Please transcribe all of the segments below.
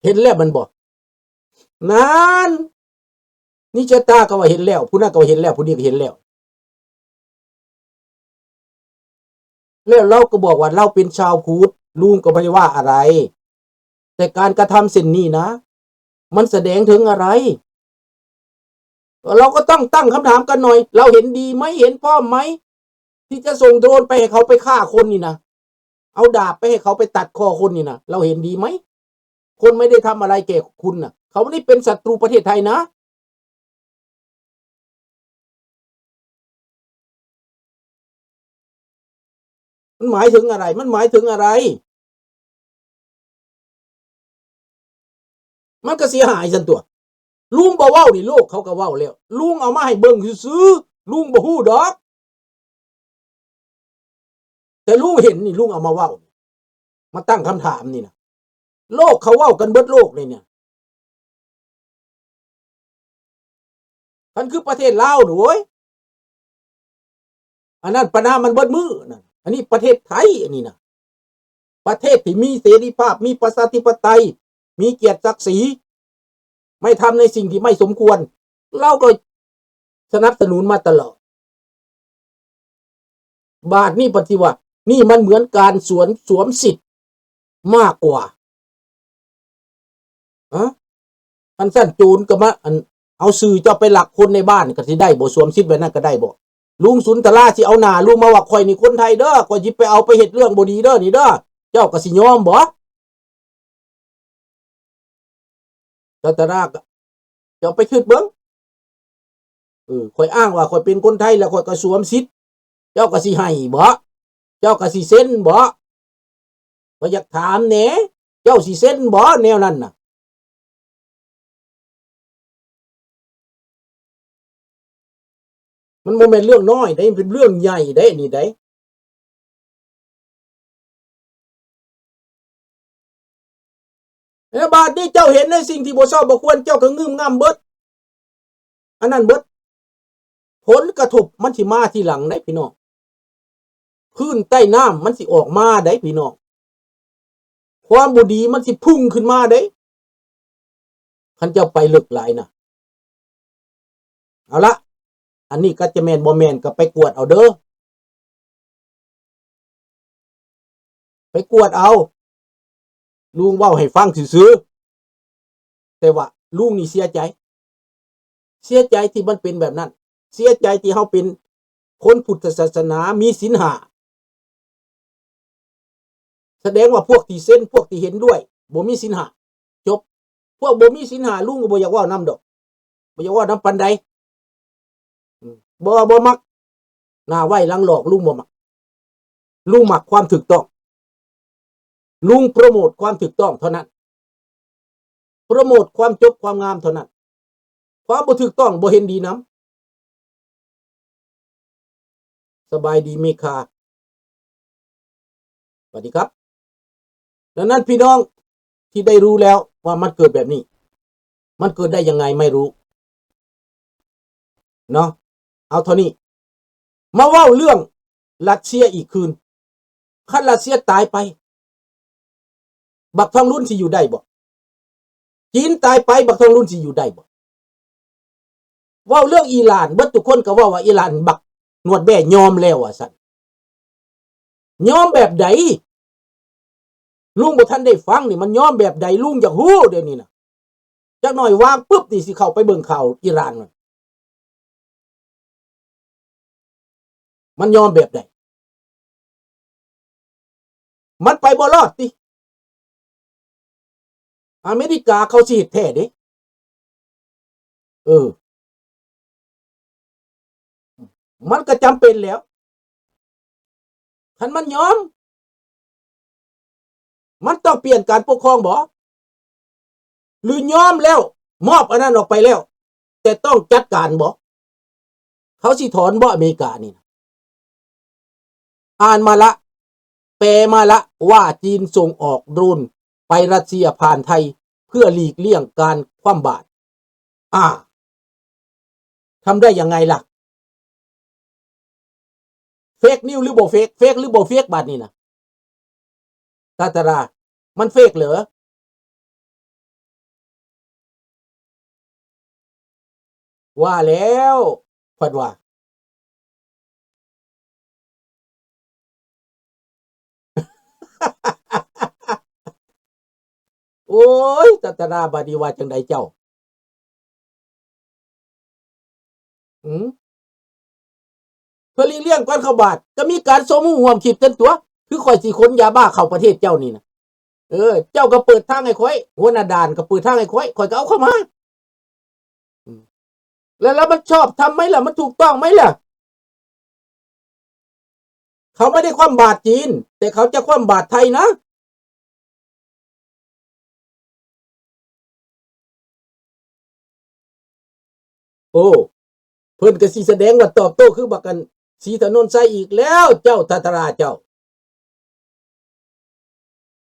ເຫັນແລ້ວແມ່ນບໍ່? ນັ້ນ ນິຈຕາກໍວ່າເຫັນແລ້ວ ຜູ້ນັ້ນກໍວ່າເຫັນແລ້ວ ຜູ້ນີ້ກໍເຫັນແລ້ວ ແລ້ວລາວກໍບອກວ່າລາວເປັນຊາວພຸດ ລຸງກໍບໍ່ໄດ້ວ່າອະໄລ ແຕ່ການກະທຳເຊັ່ນນີ້ນະ ມັນສະແດງເຖິງອະໄລ? ເຮົາກໍຕ້ອງຕັ້ງຄຳຖາມກັນໜ່ອຍ ລາວເຫັນດີໄໝ? ເຫັນພ້ອມໄໝ? ທີ່ຈະສົ່ງໂດຣນໄປໃຫ້ເຂົາໄປຂ້າຄົນນີ້ນະ ເອົາດາບໄປໃຫ້ເຂົາໄປຕັດຄໍຄົນນີ້ນະ ລາວເຫັນດີໄໝ? ຄົນໄມ່ໄດ້ທຳອະໄລແກ່ຄຸນນະ ເຂົາບໍ່ໄດ້ເປັນສັດຕູປະເທດໄທນະ. ມັນໝາຍເຖິງອະໄລ? ມັນໝາຍເຖິງອະໄລ? ມັນກໍເສຍຫາຍຊັ້ນຕົວະ. ລຸງບໍ່ເວົ້ານີ້ ໂລກເຂົາກໍເວົ້າແລ້ວ. ລຸງເອົາມາໃຫ້ເບິ່ງຊື່ໆ ລຸງບໍ່ຮູ້ດອກ. ແຕ່ລຸງເຫັນນີ້ ລຸງເອົາມາເວົ້າ ມາຕັ້ງຄຳຖາມນີ້ນະ ໂລກເຂົາເວົ້າກັນເບິດໂລກເລີຍນີ້. ຄັນຄືປະເທດລາວນີ້ ໂອ້ຍ ອັນນັ້ນປະນາມມັນເບິດມື້ນັ້ນ. ອັນນີ້ປະເທດໄທ ອັນນີ້ນະ ປະເທດທີ່ມີເສລີພາບ ມີປະຊາທິປະໄຕ ມີກຽດສັກສີ ໄມ່ທຳໃນສິ່ງທີ່ໄມ່ສົມຄວນ ລາວກໍສະໜັບສະໜູນມາຕະຫຼອດ. ບາດນີ້ປະຕິວ່າ ນີ້ມັນເໝືອນການສວນ ສວມສິດມາກກວ່າ. ຮະ? ຄັນຊັ້ນໂຈນກໍມາ ອັນ ເອົາຊື່ເຈົ້າໄປລັກຄົນໃນບ້ານກໍຊິໄດ້ບໍ່? ສວມສິດແບບນັ້ນກໍໄດ້ບໍ່? ລຸງສຸນທະລາຊິເອົາໜ້າລຸງມາວ່າ ຂ້ອຍນີ້ຄົນໄທເດີ ຂ້ອຍຊິໄປເອົາໄປເຮັດເລື່ອງບໍ່ດີເດີນີ້ເດີ ເຈົ້າກໍຊິຍອມບໍ່? ລັດຕະນາ ເຈົ້າໄປຄິດເບິ່ງ ເອີ ຂ້ອຍອ້າງວ່າຂ້ອຍເປັນຄົນໄທ ແລ້ວຂ້ອຍກໍສວມສິດ ເຈົ້າກໍຊິໃຫ້ບໍ? ເຈົ້າກໍຊິເຊັນບໍ? ຂ້ອຍຢາກຖາມແດ່ ເຈົ້າຊິເຊັນບໍແນວນັ້ນນະ? ມັນບໍ່ແມ່ນເລື່ອງນ້ອຍເດ້ ເປັນເລື່ອງໃຫຍ່ເດ້ນີ້ເດ້. ແລ້ວບາດນີ້ເຈົ້າເຫັນໃນສິ່ງທີ່ບໍ່ຊອບບໍ່ຄວນ ເຈົ້າກໍງຶມງຳເບິດ ອັນນັ້ນເບິດ. ຜົນກະທົບມັນຊິມາທີຫຼັງເດ້ພີ່ນ້ອງ. ຄື້ນໃຕ້ນ້ຳມັນຊິອອກມາເດ້ພີ່ນ້ອງ. ຄວາມບໍ່ດີມັນຊິພຸ່ງຂຶ້ນມາເດ້ ຄັນເຈົ້າໄປເລິກຫຼາຍນະ. ເອົາລະ ອັນນີ້ກໍຈະແມ່ນບໍ່ແມ່ນກໍໄປກວດເອົາເດີ ໄປກວດເອົາ. ລຸງເວົ້າໃຫ້ຟັງຊື່ໆ ແຕ່ວ່າລຸງນີ້ເສຍໃຈ ເສຍໃຈທີ່ມັນເປັນແບບນັ້ນ ເສຍໃຈທີ່ເຮົາເປັນຄົນພຸດທະສາສະໜາ ມີສິນຫ້າ. ສະແດງວ່າພວກທີ່ເຊັນ ພວກທີ່ເຫັນດ້ວຍ ບໍ່ມີສິນຫ້າ ຈົບ. ພວກບໍ່ມີສິນຫ້າ ລຸງກໍບໍ່ຢາກເວົ້ານຳດອກ ບໍ່ຢາກເວົ້ານຳປານໃດ. ອືມ ບໍ່ ບໍ່ມັກ ໜ້າໄຫວ້ຫຼັງຫຼອກ ລຸງບໍ່ມັກ. ລຸງມັກຄວາມຖືກຕ້ອງ ລຸງໂປຣໂມດຄວາມຖືກຕ້ອງເທົ່ານັ້ນ ໂປຣໂມດຄວາມຈົບຄວາມງາມເທົ່ານັ້ນ. ຄວາມບໍ່ຖືກຕ້ອງບໍ່ເຫັນດີນຳ. ສະບາຍດີເມຄາ ສະຫວັດດີຄັບ. ດັ່ງນັ້ນພີ່ນ້ອງທີ່ໄດ້ຮູ້ແລ້ວວ່າມັນເກີດແບບນີ້ ມັນເກີດໄດ້ຍັງໄງໄມ່ຮູ້ເນາະ. ເອົາເທົ່ານີ້ ມາເວົ້າເລື່ອງຣັດເຊຍອີກຄືນ. ຄັນຣັດເຊຍຕາຍໄປ ບັກທອງລຸນຊິຢູ່ໄດ້ບໍ່? ຈີນຕາຍໄປ ບັກທອງລຸນຊິຢູ່ໄດ້ບໍ່? ເວົ້າເລື່ອງອີຣານ ເບິດທຸກຄົນກໍເວົ້າວ່າອີຣານບັກໜວດແບ້ຍອມແລ້ວວ່າຊັ້ນ. ຍອມແບບໃດ? ລຸງບໍ່ທັນໄດ້ຟັງນີ້ ມັນຍອມແບບໃດ? ລຸງຢາກຮູ້ດຽວນີ້ນະ. ຈັກໜ້ອຍວາງປຶບນີ້ ຊິເຂົ້າໄປເບິ່ງຂ່າວອີຣານນັ້ນ ມັນຍອມແບບໃດ? ມັນໄປບໍ່ລອດຕິ? ອາເມລິກາເຂົາຊິເຮັດແທ້ເດ້. ເອີ ມັນກໍຈຳເປັນແລ້ວ. ຄັນມັນຍອມ ມັນຕ້ອງປ່ຽນການປົກຄອງບໍ? ຫຼືຍອມແລ້ວ ມອບອັນນັ້ນອອກໄປແລ້ວ ແຕ່ຕ້ອງຈັດການບໍ? ເຂົາຊິຖອນບໍ ອາເມລິການີ້ນະ? ອ່ານມາລະ ແປມາລະ ວ່າຈີນສົ່ງອອກໂດຣນໄປຣັດເຊຍຜ່ານໄທ ເພື່ອຫຼີກລ່ຽງການຄວ່ຳບາດ. ອາ ທຳໄດ້ຍັງໄງລະ? ເຟກນິວຫຼືບໍ່ເຟກ? ເຟກຫຼືບໍ່ເຟກບາດນີ້ນະ? ຕາຕະລາ ມັນເຟກເຫຼື? ວ່າແລ້ວ ເພິ່ນວ່າ ໂອ້ຍ ຈັດຕະນາ ບາດນີ້ວ່າຈັ່ງໃດເຈົ້າ? ອືມ ເພື່ອຫຼີກລ່ຽງການຂະບາດ ກໍມີການສົມຮູ້ຮ່ວມຄິດກັນຕົວະ ຄືຂ້ອຍຊິຂົນຢາບ້າເຂົ້າປະເທດເຈົ້ານີ້ນະ. ເອີ ເຈົ້າກໍເປີດທາງໃຫ້ຂ້ອຍ ຫົວໜ້າດ່ານກໍເປີດທາງໃຫ້ຂ້ອຍ ຂ້ອຍກໍເອົາເຂົ້າມາ. ອືມ ແລ້ວ ແລ້ວມັນຊອບທຳໄໝລະ? ມັນຖືກຕ້ອງໄໝລະ? ເຂົາໄມ່ໄດ້ຄວ່ຳບາດຈີນ ແຕ່ເຂົາຈະຄວ່ຳບາດໄທນະ. ໂອ້ ເພິ່ນກໍຊິສະແດງວ່າຕອບໂຕ້ຄືບັກອັນ ສີຖະໜົນໄຊອີກແລ້ວ ເຈົ້າ ທັດຕະລາເຈົ້າ.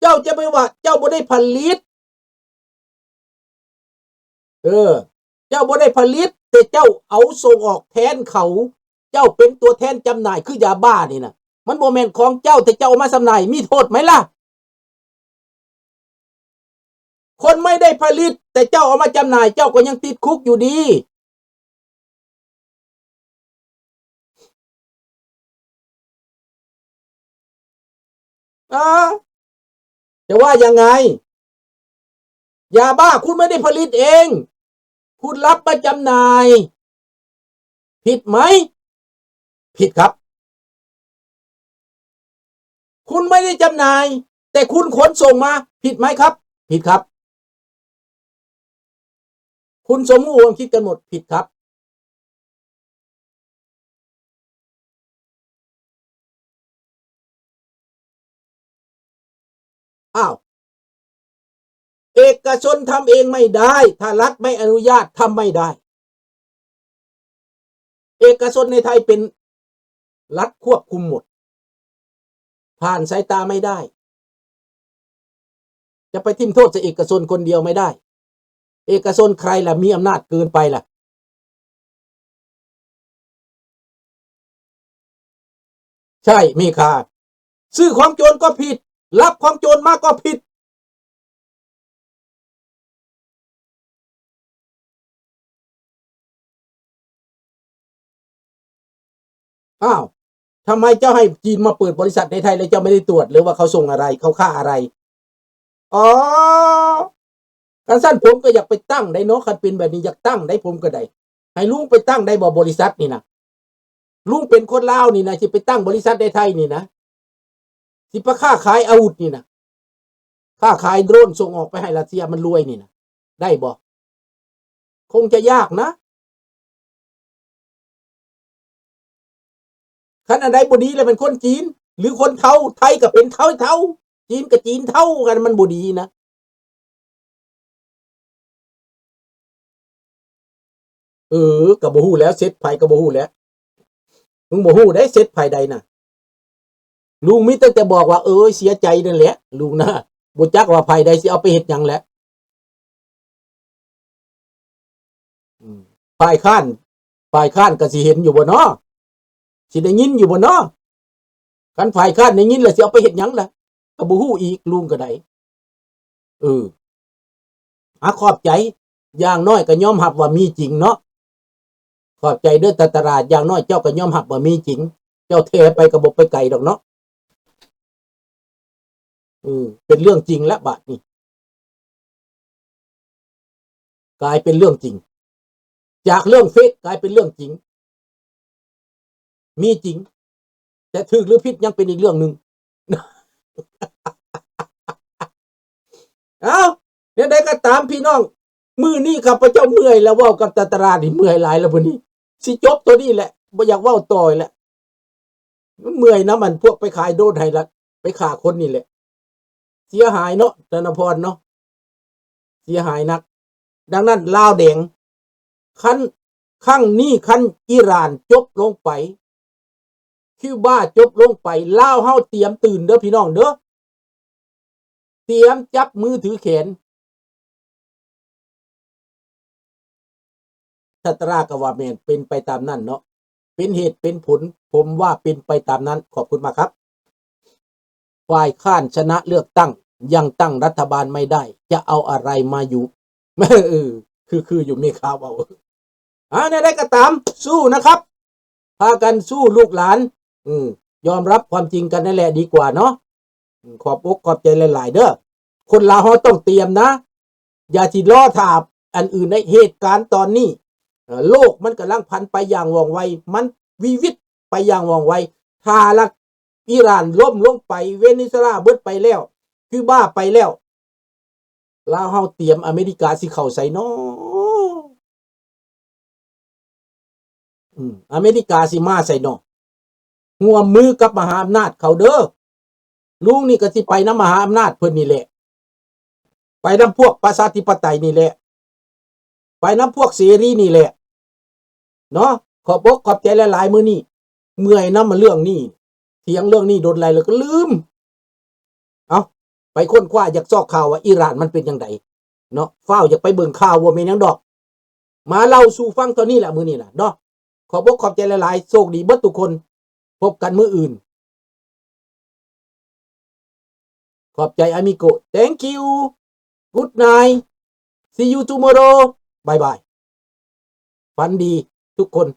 ເຈົ້າຈະໄປວ່າເຈົ້າບໍ່ໄດ້ຜະລິດ. ເອີ ເຈົ້າບໍ່ໄດ້ຜະລິດ ແຕ່ເຈົ້າເອົາສົ່ງອອກແທນເຂົາ. ເຈົ້າເປັນຕົວແທນຈຳໜ່າຍຄືຢາບ້ານີ້ນະ. ມັນບໍ່ແມ່ນຂອງເຈົ້າ ແຕ່ເຈົ້າເອົາມາຈຳໜ່າຍ ມີໂທດໄໝລະ? ຄົນໄມ່ໄດ້ຜະລິດ ແຕ່ເຈົ້າເອົາມາຈຳໜ່າຍ ເຈົ້າກໍຍັງຕິດຄຸກຢູ່ດີ. ອາ ຈະວ່າຍັງໄງ? ຢາບ້າຄຸນໄມ່ໄດ້ຜະລິດເອງ ຄຸນຮັບມາຈຳໜ່າຍ ຜິດໄໝ? ຜິດຄັບ. ຄຸນໄມ່ໄດ້ຈຳໜ່າຍ ແຕ່ຄຸນຂົນສົ່ງມາ ຜິດໄໝຄັບ? ຜິດຄັບ. ຄຸນສົມຮູ້ຮ່ວມຄິດກັນໝົດ ຜິດຄັບ. ອ້າວ ເອກະຊົນທຳເອງໄມ່ໄດ້ ຖ້າລັດໄມ່ອະນຸຍາດ ທຳໄມ່ໄດ້. ເອກະຊົນໃນໄທເປັນລັດຄວບຄຸມໝົດ ຜ່ານສາຍຕາໄມ່ໄດ້. ຈະໄປຖິ້ມໂທດໃສ່ເອກະຊົນຄົນດຽວໄມ່ໄດ້. ເອກະຊົນໃຄລະມີອຳນາດເກີນໄປລະ. ໃຊ່ ເມຄາ ຊື້ຂອງໂຈນກໍຜິດ ຮັບຂອງໂຈນມາກໍຜິດ. ອ້າວ ທຳໄມເຈົ້າໃຫ້ຈີນມາເປີດບໍລິສັດໃນໄທ ແລ້ວເຈົ້າໄມ່ໄດ້ຕວດເລີຍວ່າເຂົາສົ່ງອະໄລ ເຂົາຄ້າອະໄລ? ອໍ ຄັນຊັ້ນຜົມກໍຢາກໄປຕັ້ງໄດ໋ເນາະ ຄັນເປັນແບບນີ້ຢາກຕັ້ງໄດ໋ ຜົມກໍໄດ້ ໃຫ້ລຸງໄປຕັ້ງໄດ້ບໍ່ ບໍລິສັດນີ້ນະ? ລຸງເປັນຄົນລາວນີ້ນະ ຊິໄປຕັ້ງບໍລິສັດໃນໄທນີ້ນະ ຊິໄປຄ້າຂາຍອາວຸດນີ້ນະ ຄ້າຂາຍໂດຣນສົ່ງອອກໄປໃຫ້ຣັດເຊຍ ມັນລວຍນີ້ນະ ໄດ້ບໍ່? ຄົງຈະຍາກນະ. ຄັນອັນໃດບໍ່ດີແລ້ວແມ່ນຄົນຈີນ ຫຼືຄົນເທົາ ໄທກໍເປັນໄທເທົາ ຈີນກໍຈີນເທົາ ຄັນມັນບໍ່ດີນະ. ເອີ ກໍບໍ່ຮູ້ແລ້ວ ເສັດໃຜກໍບໍ່ຮູ້ແລ້ວ. ລຸງບໍ່ຮູ້ເດ້ ເສັດໃຜໃດນະ. ລຸງມີແຕ່ຈະບອກວ່າ ເອີ ເສຍໃຈນັ້ນແຫຼະ ລຸງນະ ບໍ່ຈັກວ່າຝ່າຍໃດຊິເອົາໄປເຮັດຫຍັງແຫຼະ. ອືມ ຝ່າຍຄ້ານ ຝ່າຍຄ້ານກໍຊິເຫັນຢູ່ບໍ່ນໍ? ຊິໄດ້ຍິນຢູ່ບໍ່ນໍ? ຄັນຝ່າຍຄ້ານໄດ້ຍິນແລ້ວຊິເອົາໄປເຮັດຫຍັງລະ? ກໍບໍ່ຮູ້ອີກ ລຸງກໍໄດ້. ເອີ ອາ ຂອບໃຈ ຢ່າງໜ້ອຍກໍຍອມຮັບວ່າມີຈິງເນາະ. ຂອບໃຈເດີ ຕາຕະຫຼາດ ຢ່າງໜ້ອຍເຈົ້າກໍຍອມຮັບວ່າມີຈິງ. ເຈົ້າແຖໄປກໍບໍ່ໄປໄກດອກເນາະ. ເອີ ເປັນເລື່ອງຈິງແລ້ວບາດນີ້ ກາຍເປັນເລື່ອງຈິງ ຈາກເລື່ອງເຟກກາຍເປັນເລື່ອງຈິງ ມີຈິງ ແຕ່ຖືກຫຼືຜິດຍັງເປັນອີກເລື່ອງໜຶ່ງ. ເອົ້າ ແນວໃດກໍຕາມພີ່ນ້ອງ ມື້ນີ້ຂ້າພະເຈົ້າເມື່ອຍແລ້ວ ເວົ້າກັບຕາຕະຫຼາດນີ້ເມື່ອຍຫຼາຍແລ້ວ ມື້ນີ້ຊິຈົບໂຕນີ້ແຫຼະ ບໍ່ຢາກເວົ້າຕໍ່ແລ້ວ. ມັນເມື່ອຍນຳອັນພວກໄປຂາຍໂດຣນໃຫ້ລັດ ໄປຂ້າຄົນນີ້ແຫຼະ ເສຍຫາຍເນາະ ທະນະພອນເນາະ ເສຍຫາຍໜັກ. ດັ່ງນັ້ນ ລາວແດງ ຄັນ ຄັ້ງນີ້ຄັນອີຣານຈົບລົງໄປ ຄິວບາຈົບລົງໄປ ລາວເຮົາຕຽມຕື່ນເດີພີ່ນ້ອງເດີ ຕຽມຈັບມືຖືແຂນ. ສັດຕະລາກໍວ່າແມ່ນ ເປັນໄປຕາມນັ້ນເນາະ ເປັນເຫດເປັນຜົນ ຜົມວ່າເປັນໄປຕາມນັ້ນ. ຂອບຄຸນມາກຄັບ. ຝ່າຍຄ້ານຊະນະເລືອກຕັ້ງ ຍັງຕັ້ງລັດຖະບານໄມ່ໄດ້ ຈະເອົາອະໄລມາຢູ່ ເອີ ຄື ຄືຢູ່ເມຄາເວົ້າ. ອ່າ ແນວໃດກໍຕາມ ສູ້ນະຄັບ ພາກັນສູ້ລູກຫຼານ ອືມ ຍອມຮັບຄວາມຈິງກັນນັ້ນແຫຼະດີກວ່າເນາະ. ອືມ ຂອບອົກຂອບໃຈຫຼາຍໆເດີ. ຄົນລາວເຮົາຕ້ອງຕຽມນະ ຢ່າຊິລໍຖ້າອັນອື່ນໃນເຫດການຕອນນີ້. ເອີ ໂລກມັນກຳລັງຜັນໄປຢ່າງວ່ອງໄວ ມັນວິວິດໄປຢ່າງວ່ອງໄວ. ຖ້າລັດ ອີຣານລົ້ມລົງໄປ, ເວເນຊູເອລາເບິດໄປແລ້ວ, ຄິວບາໄປແລ້ວ, ລາວເຮົາຕຽມອາເມລິກາຊິເຂົ້າໃສນໍ? ອືມ ອາເມລິກາຊິມາໃສນໍ? ຮ່ວມມືກັບມະຫາອຳນາດເຂົາເດີ. ລຸງນີ້ກໍຊິໄປນຳມະຫາອຳນາດເພິ່ນນີ້ແຫຼະ, ໄປນຳພວກປະຊາທິປະໄຕນີ້ແຫຼະ, ໄປນຳພວກເສລີນີ້ແຫຼະເນາະ. ຂອບອົກຂອບໃຈຫຼາຍໆ ມື້ນີ້ເມື່ອຍນຳເລື່ອງນີ້, ຖຽງເລື່ອງນີ້ດົນຫຼາຍແລ້ວກໍລືມ. ເອົ້າ ໄປຄົ້ນຄວ້າ ຢາກຊອກຂ່າວວ່າອີຣານມັນເປັນຈັ່ງໃດເນາະ, ຟ້າວຢາກໄປເບິ່ງຂ່າວ ບໍ່ແມ່ນຫຍັງດອກ, ມາເລົ່າສູ່ຟັງເທົ່ານີ້ແຫຼະມື້ນີ້ນະເນາະ. ຂອບອົກຂອບໃຈຫຼາຍໆ, ໂຊກດີເບິດທຸກຄົນ, ພົບກັນມື້ອື່ນ. ຂອບໃຈ amigo. Thank you. Good night. See you tomorrow. Bye bye. ຝັນດີທຸກຄົນ.